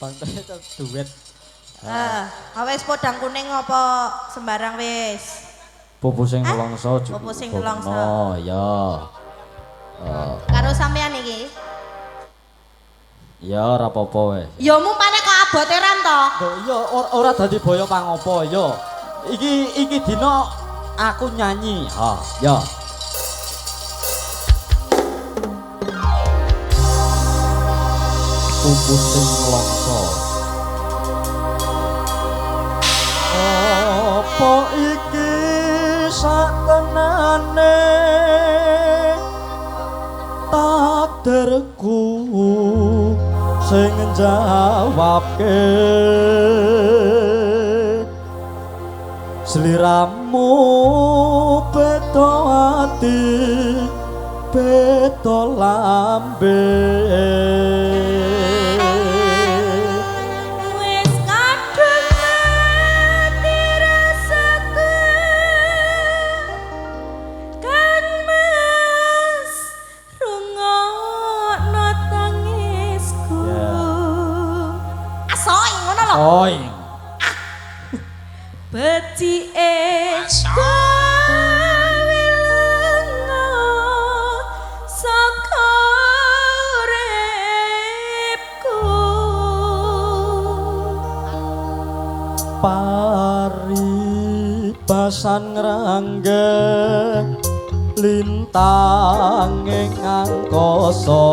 Bang duet. Heeh, wis podang kuning apa sembarang wis? Pupu sing nelongso Pupu sing nelongso. Oh, ya. Karo sampean iki. Ya ora apa-apa wis. Ya mumpane kok aboteran to. Lho iya ora dadi boyo pangopo ya. Iki iki dina aku nyanyi. Ha, ya. Pupu sing nelongso. Apa iki satenane takdirku sing njawabke sliramu beda ati beda lambe. Oi. Becike gawe lenga saka uripku. Paribasan ngrangge lintang ing angkasa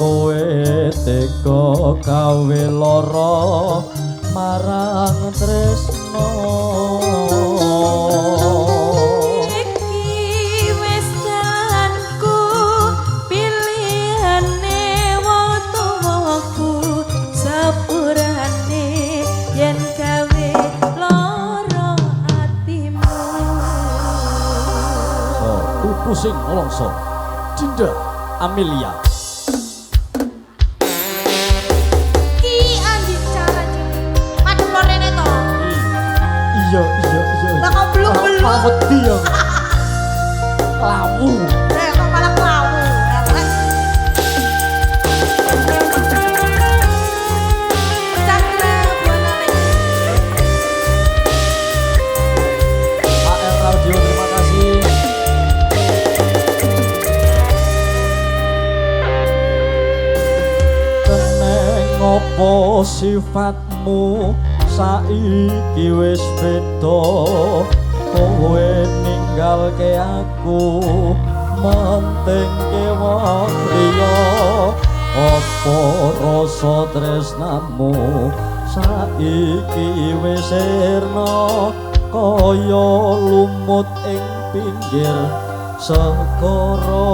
kowe tega gawe lara marang tresno. Iki wis dalanku pilihane wong tuwaku sepurane yen gawe lara atimu. Pupu sing nelongso Dinda Amelia. Iya iya iya. Lah kok belum-belum. Malah wedi ya. Klawu. Kok malah klawu. Cakra Buana lagi. AR Radio terima kasih. Keneng opo sifatmu saiki wis beda, kowe ninggalke aku mentingke wong liya. Apa rasa tresnamu saiki wis sirna kaya lumut ing pinggir segara.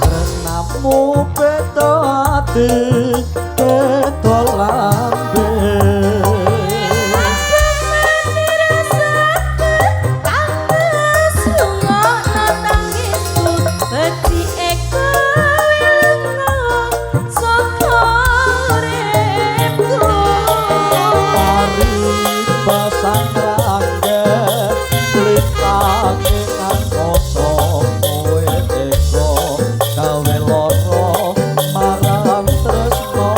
Tresnamu beda ati beda lambe. Paribasan rangge lintang ing angkasa kowe tega gawe lara marang tresna.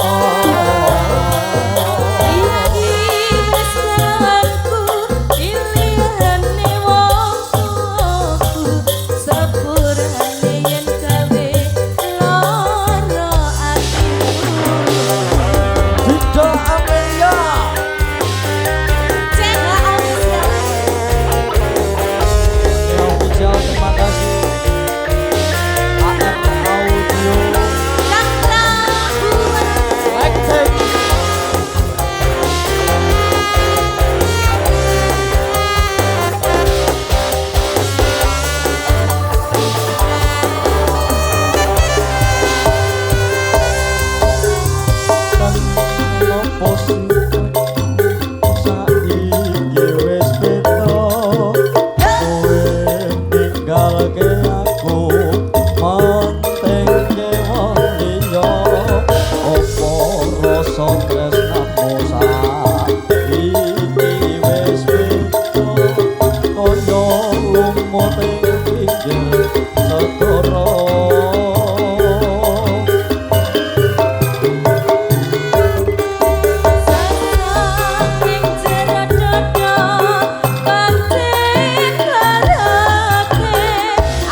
Rasa tresnamu saiki wis beda kaya lumut ing pinggir segara. Saking jero dodo pancen larake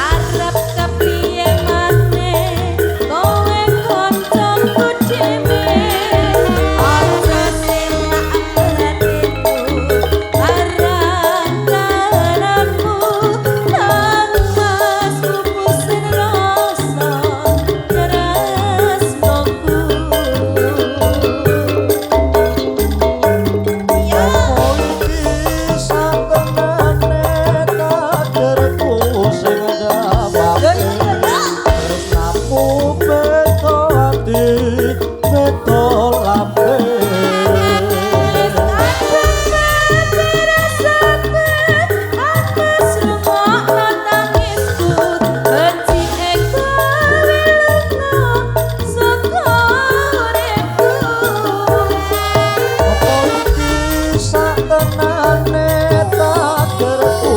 arep kepiye maneh kowe kancaku dhewe aja sing atiku arang karanmu kang mas pupusing rasa tresnoku. Apa iki satenane takdirku sing njawabke tresnamu beda ati beda lambe. Wis kadung rasake aku rungokno tangisku becike kowe lunga saka uripku. Apa iki satenane takdirku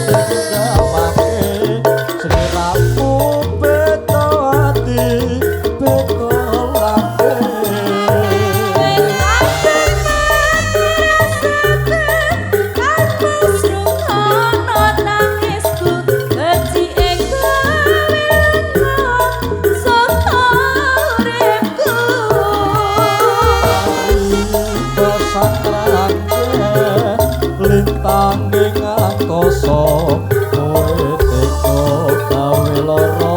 sing njawabke sliramu beda ati beda lambe. Wis kadung rasake aku rungokno tangisku becike kowe lunga saka uripku. Pesantrake lintang ing angkasa kowe teka gawe lara.